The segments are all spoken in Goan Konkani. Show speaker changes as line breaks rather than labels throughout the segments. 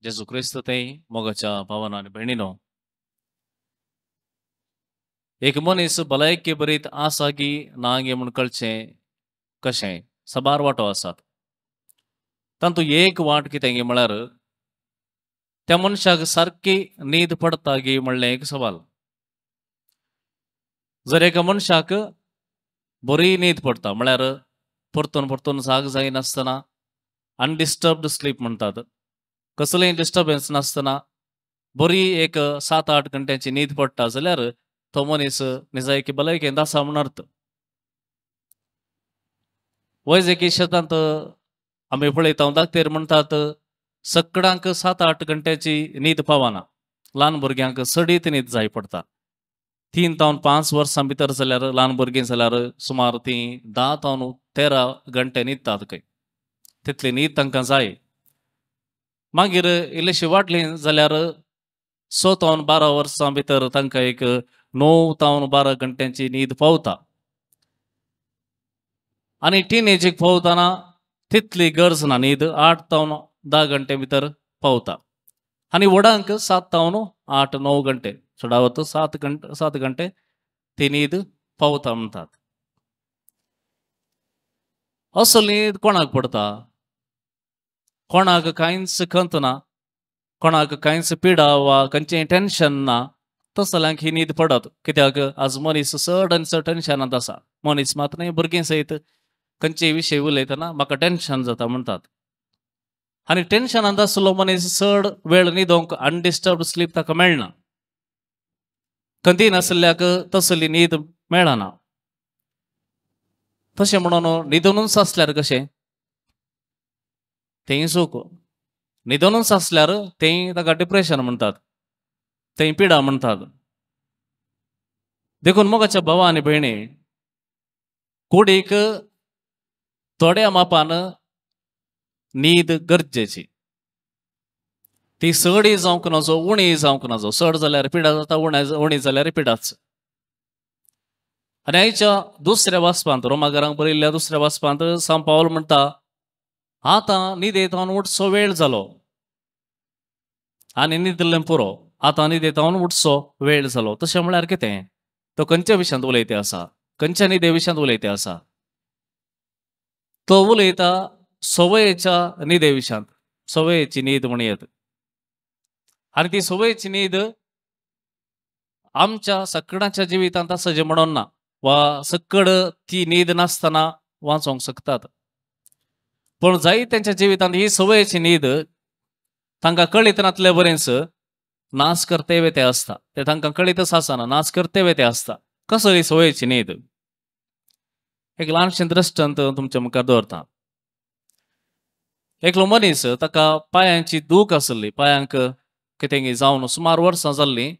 जेजू क्रिस्त थंय मोगाच्या भावान आनी भयणीनो, एक मनीस भलायकी बरीत आसा गी ना गे म्हूण कळचें कशें? साबार वांटो आसात. तातूंत एक वाट कितें गे म्हळ्यार त्या मनशाक सारकी न्हीद पडटा गी म्हणलें एक सवाल. जर एका मनशाक बरी न्हीद पडटा म्हळ्यार परतून परतून जाग जायनासतना अनडिस्टर्ब्ड स्लीप म्हणटात, कसलेंय डिस्टर्बन्स नासतना बरी एक 7-8 घंट्यांची न्हीद पडटा जाल्यार तो मनीस निजायकी भलायकेंत आसा म्हूण अर्थ. वैजकी शेतांत आमी पळयता, दाक्तेर म्हणटात सगळ्यांक 7-8 घंट्याची न्हीद पावना, ल्हान भुरग्यांक चडीत न्हीद जाय पडटा. 3 तावन 5 वर्सां भितर जाल्यार ल्हान भुरगीं जाल्यार सुमार तीं 10 तावन 13 घंटे न्हिदतात खंय, तितली न्हीद तांकां जाय. मागीर इल्लीशी वाडली जाल्यार 6 तावन 12 वर्सां भितर तांकां एक 9 तावन 12 घंट्यांची न्हीद पावता. आनी टिनेजीक पावतना तितली गरज ना, न्हीद 8 तावन 10 घंटे भितर पावता. आनी व्हडांक 7 तावन 8-9 घंटे, चडावत 7 घंटे ती न्हीद पावता म्हणटात. असो न्हीद कोणाक पडटा? कोणाक कांयच खंत ना, कोणाक कांयच पिडा वा खंयचें टेन्शन ना, तसल्यांक ही न्हीद पडत. कित्याक आज मनीस चड आनी चड टेन्शनांत आसा. मनीस मात न्हय, भुरगीं सयत खंयचेय विशय उलयतना म्हाका टेन्शन जाता म्हणटात. आनी टेन्शनांत आसलो मनीस चड वेळ न्हिदोंक अनडिस्टर्ब स्लीप ताका मेळना, खंती नासल्याक तसली न्हीद मेळना. तशें म्हणून न्हिदूनच आसल्यार कशें? तेंय चूक. न्हिदूनच आसल्यार तेंय ताका डिप्रेशन म्हणटात, तेंय पिडा म्हणटात. देखून मोगाच्या भावा आनी भयणी, कुडीक थोड्या मापान न्हीद गरजेची. ती चडय जावंक नजो, उणी जावंक नजो. चड जाल्यार पिडा जाता, उणी जाल्यार पिडाच. आनी आयच्या दुसऱ्या वाचपांत, रोमागरांक बरयल्ल्या दुसऱ्या वाचपांत सांत पावल म्हणटा, आतां न्हिदेंत उठचो वेळ जालो आनी न्हिदलें पुरो, आतां न्हिदेंत उठचो वेळ जालो. तशें म्हळ्यार कितें? तो खंयच्या विशयांत उलयता आसा? खंयच्या न्हिदे विशयांत उलयता आसा? तो उलयता सवयेच्या न्हिदे विशयांत, सवयेची न्हीद म्हणयेत. आनी ती सवयेची न्हीद आमच्या सगळ्यांच्या जिवितांत आसा जें म्हणून ना, वा सकड ती न्हीद नासतना वाचोंक शकतात. पूण जाय तेंच्या जिवितांत ही सवयेची न्हीद तांकां कळीत नातले बरेंच नाश करतेवे ते आसता. ते तांकां कळीतच आसना, नाश करतेवे ते आसता. कसली सवयेची न्हीद? एक ल्हानशें दृश्टांत तुमच्या मुखार दवरता. एकलो मनीस, ताका पांयांची दूख आसली, पांयांक कितें जावन सुमार वर्सां जाल्लीं.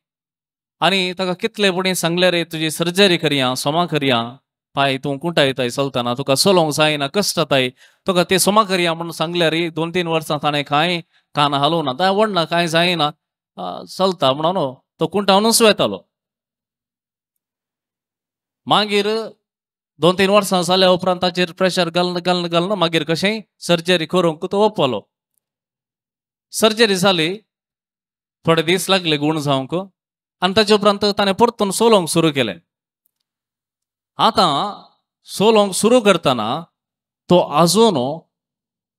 आनी ताका कितले फुडें सांगले रे, तुजी सर्जरी करया, सोमा करया, पांय तूं कुंटायताय चलतना, तुका चलोवंक जायना, कश्ट जाताय, तुका ते सोमा करया म्हणून सांगले रे. 2-3 वर्सां ताणें कांय कान हालोवना, ताणें व्हडना, कांय जायना, चलता म्हणून तो कुंटावनूच वेतालो. मागीर 2-3 वर्सां जाल्या उपरांत ताचेर प्रेशर घालून घालून घालून मागीर कशेंय सर्जरी करूंक तो ओपलो. सर्जरी जाली, थोडे दीस लागले गूण जावंक, आनी ताचे उपरांत ताणें परतून चलोवंक सुरू केलें. आतां चलोवंक सुरू करतना तो आजून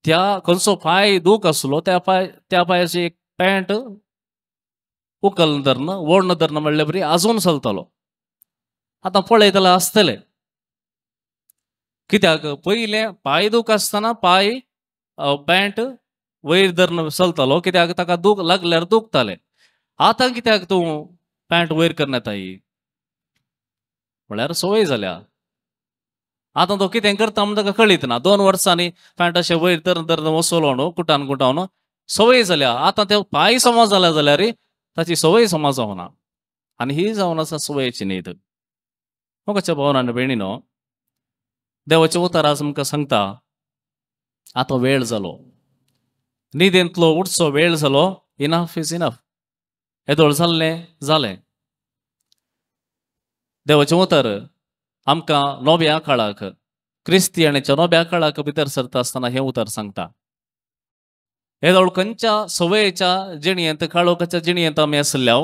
त्या खंयचो पांय दूख आसलो त्या पांयाची एक पॅन्ट उकल धरून ओडन धरून म्हणले बरी आजून चलतालो. आतां पळयतले आसतले, कित्याक पयलें पांय दूख आसतना पांय पॅन्ट वयर धरून चलतालो, कित्याक ताका दूख लागल्यार दुखतालें. आतां कित्याक तूं पॅन्ट वयर करनाताय म्हळ्यार संवय जाल्या. आतां तो कितें करता म्हूण ताका कळीत ना. 2 वर्सांनी पॅन्ट अशें वयर धरून धरून वसलो न्हू, कुटान कुटावन संवय जाल्या. आतां ते पांय समा जाल्या जाल्यार ताची संवय समा जावना. आनी ही जावन आसा संवयेची न्हीद. मोगाच्या भावान आनी भयणीनो, देवाचें उतर आज आमकां सांगता, आतां वेळ जालो, न्हिदेंतलो उठचो वेळ जालो. इनफ is enough, येदोळ जाल्लें जालें. देवाचें उतर आमकां नव्या काळाक, क्रिस्तियाणीच्या नव्या काळाक भितर सरता आसतना हें उतर सांगता. येदोळ खंयच्या सवयेच्या जिणयेंत, काळोखाच्या जिणयेंत आमी आसल्या,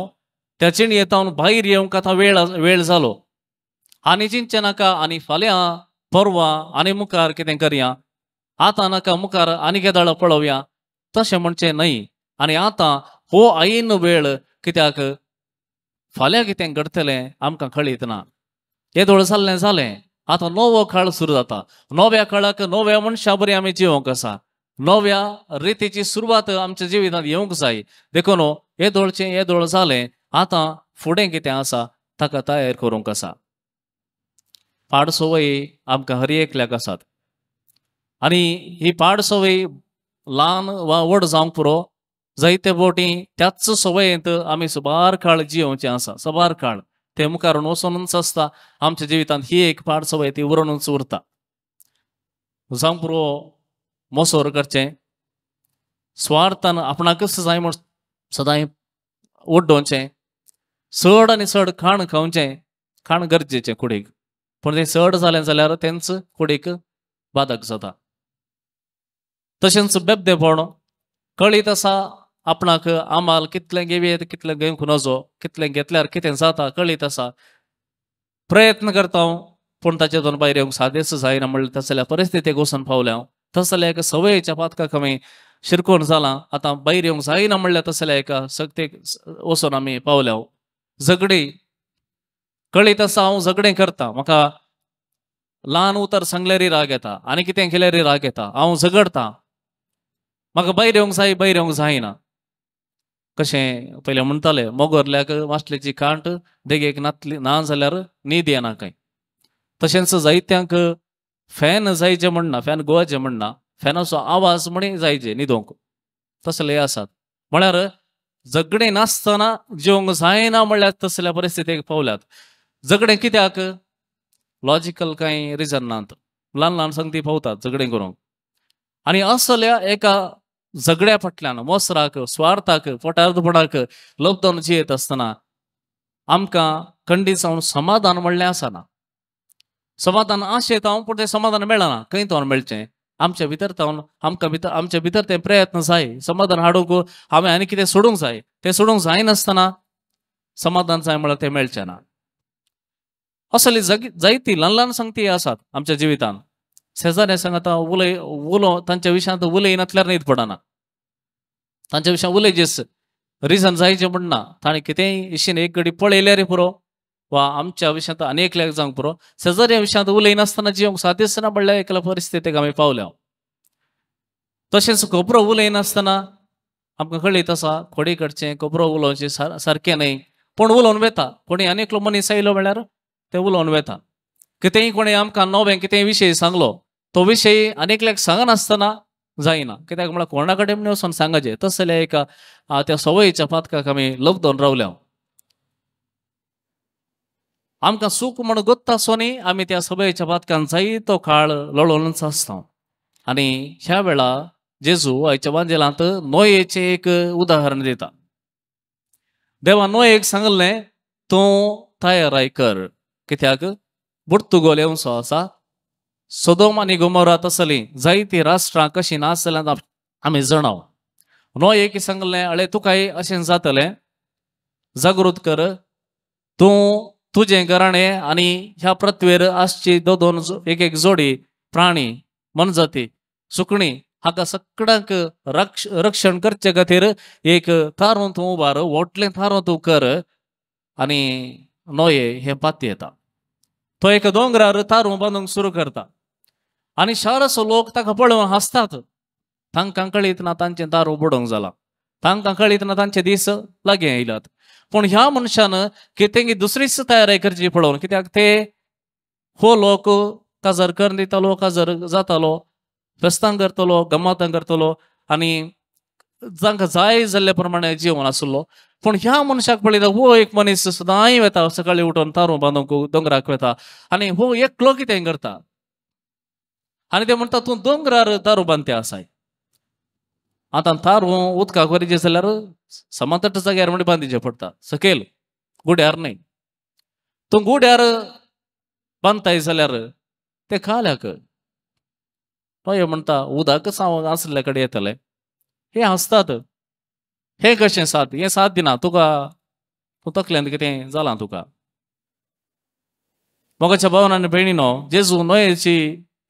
त्या जिणयेंत भायर येवंक आतां वेळ वेळ जालो. आनी चिंतचें नाका आनी फाल्यां परवां आनी मुखार कितें करया, आतां नाका मुखार आनी केदाळ पळोवया, तशें म्हणचें न्हय. आनी आतां हो ऐन वेळ, कित्याक फाल्यां कितें घडटलें आमकां कळीत ना. येदोळ जाल्लें जालें, आतां नवो काळ सुरू जाता. नव्या काळाक नव्या मनशां बरी आमी जिवंक आसा, नव्या रितीची सुरवात आमच्या जिवितांत येवंक जाय. देखून येदोळचें येदोळ जालें, आतां फुडें कितें आसा ताका तयार करूंक आसा. पाड संवयी आमकां हर एकल्याक आसात आनी ही पाड संवयी ल्हान वा व्हड जावंक पुरो, जायते बोटी त्याच संवयेंत आमी सुबार काळ जियोवचें आसा. सुबार काळ ते मुखार वचोनूच आसता. आमच्या जिवितांत ही एक पाड संवय ती उरोनूच उरता. जावंक पुरो मोसोर करचें, स्वार्थान आपणाकच जाय म्हूण सदांय उड्डोवचें, चड आनी चड खाण खावचें. खाण गरजेचें कुडीक, पूण तें चड जालें जाल्यार तेंच कुडीक बादक जाता. तशेंच बेबदेपण, कळीत आसा आपणाक आमाल कितलें घेवयेत, कितलें घेवंक नजो, कितलें घेतल्यार कितें जाता कळीत आसा. प्रयत्न करता हांव, पूण ताचेतून भायर येवंक सादेच जायना म्हणल्यार तसल्या परिस्थितीक वचून पावल्या हांव. तसल्या एका सवयेच्या पातकाक आमी शिरकोन जालां, आतां भायर येवंक जायना म्हणल्यार तसल्या एका सक्तेक वचून आमी पावल्या. झगडी, कळीत आसा हांव झगडें करता, म्हाका ल्हान उतर सांगल्यारय राग येता आनी कितें केल्यारय राग येता, हांव झगडटा, म्हाका भायर येवंक जाय, भायर येवंक जायना. कशें पयलें म्हणटाले, मोगोरल्याक वासलेची कांट देगेक नातली ना जाल्यार न्हीद येना खंय. तशेंच जायत्यांक फॅन जायचे म्हणना, फॅन गोवाचें म्हणना, फॅनाचो आवाज म्हणी जायचे न्हिदोंक, तसले आसात. म्हळ्यार झगडें नासतना जिवंक जायना म्हणल्यार तसल्या परिस्थितीक पावल्यात. झगडें कित्याक? लॉजिकल कांय रिजन नात, ल्हान ल्हान संगती पावतात झगडें करूंक. आनी असल्या एका झगड्या फाटल्यान मोसराक, स्वार्थाक, पोटार्दपणाक लब्दोन जियेत आसतना आमकां खंडीत जावन समाधान म्हणलें आसना. समाधान आशेत हांव, पूण तें समाधान मेळना. खंय तावन मेळचें? आमच्या भितर तावन, आमकां भितर, आमच्या भितर तें प्रयत्न जाय समाधान हाडूंक. हांवें आनी कितें सोडूंक जाय, तें सोडूंक जायनासतना समाधान जाय म्हळ्यार तें मेळचें ना. असली जायती ल्हान ल्हान संगती आसात आमच्या जिवितांत. शेजाऱ्या सांगता उलय उलो, तांच्या विशयांत उलयनातल्यार न्हीद पडना, तांच्या विशयान उलयचेच रिजन जायचें म्हणना. ताणें कितेंय इशीन एक घडी पळयल्यार पुरो, वा आमच्या विशयांत आनी एकल्याक जावंक पुरो. शेजाऱ्या विशयांत उलयनासतना जिवंक साध्यच ना म्हणल्यार एकल्या परिस्थितीक आमी पावल्या. तशेंच खबरो उलयनासतना आमकां कळीत आसा खोडी करचें, खबरो उलोवचें सारकें न्हय, पूण उलोवन वेता. कोणी आनी एकलो मनीस आयलो म्हणल्यार ते उलोवन वेता. कितेंय कोणें आमकां नवें कितेंय विशय सांगलो, तो विशय आनी एकल्याक सांगनासतना जायना, कित्याक म्हळ्यार कोणा कडेन वचून सांगाचें. तसल्या एका त्या सवयीच्या पातकाक आमी लब्दोन रावल्या. आमकां सूख म्हण गोत्ता आसोनी आमी त्या सवयीच्या पातकान जायतो काळ लळोवनच आसता. आनी ह्या वेळा जेजू आयच्या वांजेलांत नोयेचें एक उदाहरण दिता. देवा नोयेक सांगलें, तूं तयाराय कर, कित्याक पुर्तुगोल येवचो आसा. सोदोम आनी गोमोरा तसलीं जायतीं राष्ट्रां कशीं नासल्यार आमी जाणाव. नोयेक सांगलें, अळे तुकाय अशें जातलें, जागृत कर, तूं तुजें घराणें आनी ह्या पृथ्वेर आसची दोन दोन एक एक जोडी प्राणी, मनजाती, सुकणीं हाका सगळ्यांक रक्षण करचे खातीर एक थारोवन तूं उबार, व्हडलें थारोवन तूं कर. आनी नोये हें पाती येता. तो एका दोंगरार तारूं बांदूंक सुरू करता आनी शाराचो लोक ताका पळोवन हांसतात. तांकां कळीत ना तांचें तारूं बुडोवंक जालां, तांकां कळीत ना तांचे दीस लागीं आयल्यात. पूण ह्या मनशान कितें दुसरीच तयारी करची पळोवन, कित्याक ते हो लोक काजार करून दितालो, काजार जातालो, फेस्तां करतलो, गम्मातां करतलो आनी जांकां जाय जाल्ले प्रमाणे जिवन आसलो. पूण ह्या मनशाक पळयता हो एक मनीस सदांय वेता, सकाळीं उठून तारूं बांदूंक दोंगराक वेता आनी हो एकलो कितें करता. आनी ते म्हणटा, तूं दोंगरार तारूं बांदते आसाय, आतां तारूं उदकाक व्हरचें जाल्यार समातट जाग्यार म्हण बांदिचें पडटा, सकयल गुड्यार न्हय. तूं गुड्यार बांदताय जाल्यार तें खाल्याक. तो म्हणटा, उदकच हांव आसल्या कडेन येतलें, हे हांसतात, हें कशें साध्य, हें साध्य ना तुका, तूं तकल्यान कितें जालां तुका। मोगाच्या भावान आनी भयणीनो, जेजू नोयेची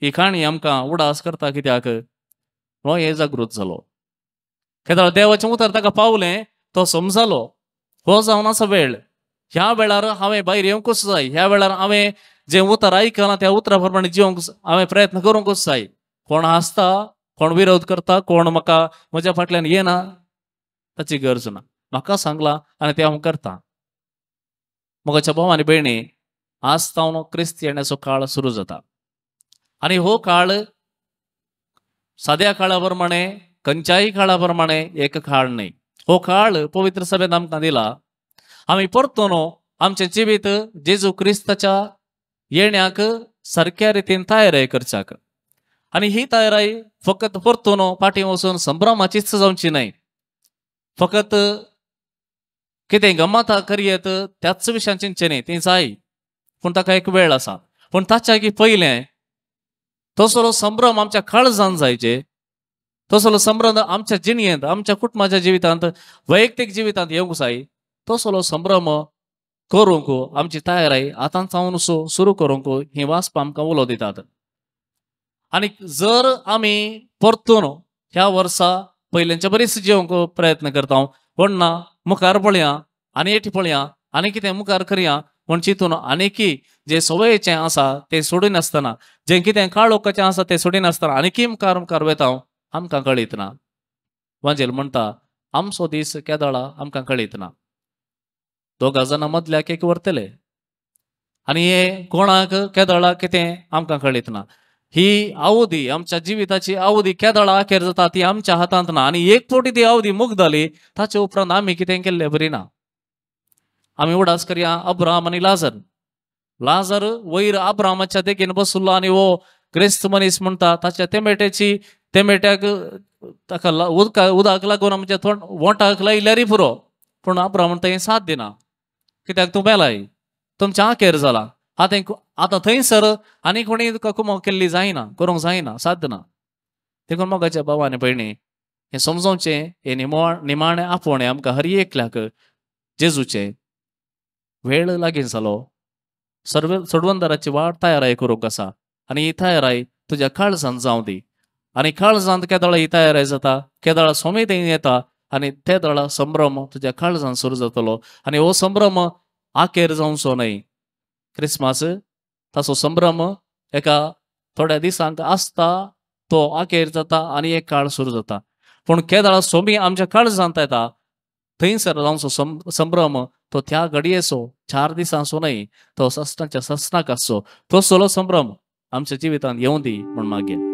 ही काणी आमकां उडास करता कित्याक नोये जागृत जालो। केदळ देवाचें उतर ताका पावलें, तो समजालो हो जावन आसा वेळ, ह्या वेळार हांवें भायर येवंकूच जाय, ह्या वेळार हांवें जें उतर आयकलां त्या उतरा प्रमाणे जिवंक हांवें प्रयत्न करूंकूच जाय। कोण हांसता, कोण विरोध करता, कोण म्हाका म्हज्या फाटल्यान येना ताची गरज ना, म्हाका सांगलां आनी तें हांव करता। मोगाच्या भाव आनी भयणी, आज तावन क्रिस्त येण्याचो काळ सुरू जाता आनी हो काळ साद्या काळा प्रमाणे खंयच्याय काळा प्रमाणे एक काळ न्हय। हो काळ पवित्र सभेन आमकां दिला। आमी परतून आमचें जिवीत जेजू क्रिस्ताच्या येण्याक सारक्या रितीन तयारी करच्याक, आनी ही तयारी फकत परतून फाटीं वचून संभ्रमाचीच जावची न्हय, फकत कितें गमता करयेत त्याच विशयान चिंतचें न्हय, ती जाय पूण ताका एक वेळ आसा। पूण ताच्या की पयलें तसलो संभ्रम आमच्या काळजान जायचे, तसलो संभ्रम आमच्या जिणयेंत, आमच्या कुटुंबाच्या जिवितांत, वैयक्तीक जिवितांत येवंक जाय। तसलो संभ्रम करूंक आमची तयारी आतां सावन सुरू करूंक ही वाचपां आमकां उलो दितात। आनी जर आमी परतून ह्या वर्सा पयल्यांच्या बरीच जिवंक प्रयत्न करता, कोण ना मुखार पळया आनी एटी पळया आनी कितें मुखार करया म्हूण चिंतून आनीकी जे सवयेचें आसा तें सोडिनासतना, जें कितें काळोखाचें आसा तें सोडिनासतना आनीकी मुखार मुखार वता, आमकां कळीत ना। वांजेल म्हणटा आमचो दीस केदळा आमकां कळीत ना, दोगा जाणां मदल्याक एक व्हरतले आनी हे कोणाक केदळा कितें आमकां कळीत ना। ही अवधी आमच्या जिविताची अवधी केदळा अखेर जाता ती आमच्या हातांत ना, आनी एक फावटी ती अवधी मुगदली ताचे उपरांत आमी कितें केल्लें बरी ना। आमी उडास करया अब्राहम आनी लाजर, लाजर वयर अब्राहमाच्या देगेन बसलो आनी हो क्रिस्त मनीस म्हणटा ताच्या तेमेट्याची तेमेट्याक ताका उदक लागून आमच्या थोंड वोंटाक लायल्यारय पुरो, पूण अब्राहम म्हणटा हें साथ दिना, कित्याक तूं मेलाय, तुमच्या आखेर जाला, आतां आतां थंयसर आनी कोणी तुका कुमक केल्ली जायना, करूंक जायना, साध्य ना। देखून मोगाच्या भाव आनी भयणी, हें समजोवचें, हें निमाणें आपोवणें आमकां हर एकल्याक जेजूचें वेळ लागीं जालो, सर्व सोडवंदाराची वाट तयाराय करूंक आसा आनी ही तयाराय तुज्या काळजान जावं दी। आनी काळजांत केदळा ही तयाराय जाता, केदळा सोमी थंय येता आनी ते दळा संभ्रम तुज्या काळजान सुरू जातलो आनी हो संभ्रम आखेर जावचो न्हय। क्रिसमस ताचो संभ्रम एका थोड्या दिसांक आसता, तो आखेर जाता आनी एक काळ सुरू जाता, पूण केदळा सोमी आमच्या काळजांत येता थंयसर जावचो संभ्रम तो त्या घडयेचो 4 दिसांचो न्हय, तो ससनाच्या ससनाक आसचो, तसलो संभ्रम आमच्या जिवितांत येवं दी म्हूण मागीर।